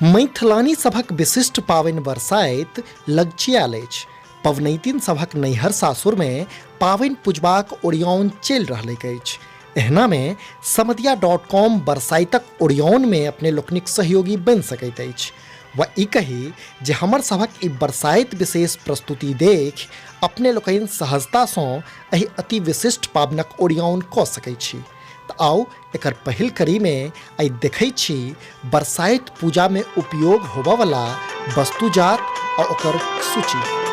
मैथिलानी सभक विशिष्ट पाबनि बरसाइत लगचियायल अछि। पबनैतिन सभक नैहर सासुरमे पाबनि पुजबाक ओरियाओन चलि रहलैक अछि। एहनामे समदिया डॉट कॉम बरसाइतक ओरियाओनमे अपने लोकनिक सहयोगी बनि सकैत अछि वा ई कही जे हमर सभक ई बरसाइत विशेष प्रस्तुति देखि अपने लोकनि सहजतासँ एहि अति विशिष्ट पाबनिक ओरियाओन कऽ सकैत छी। तऽ आउ एकर पहिल कड़ीमे आइ देखै छी बरसाइत पूजामे उपयोग होबऽवला वस्तुजात आ ओकर सूची।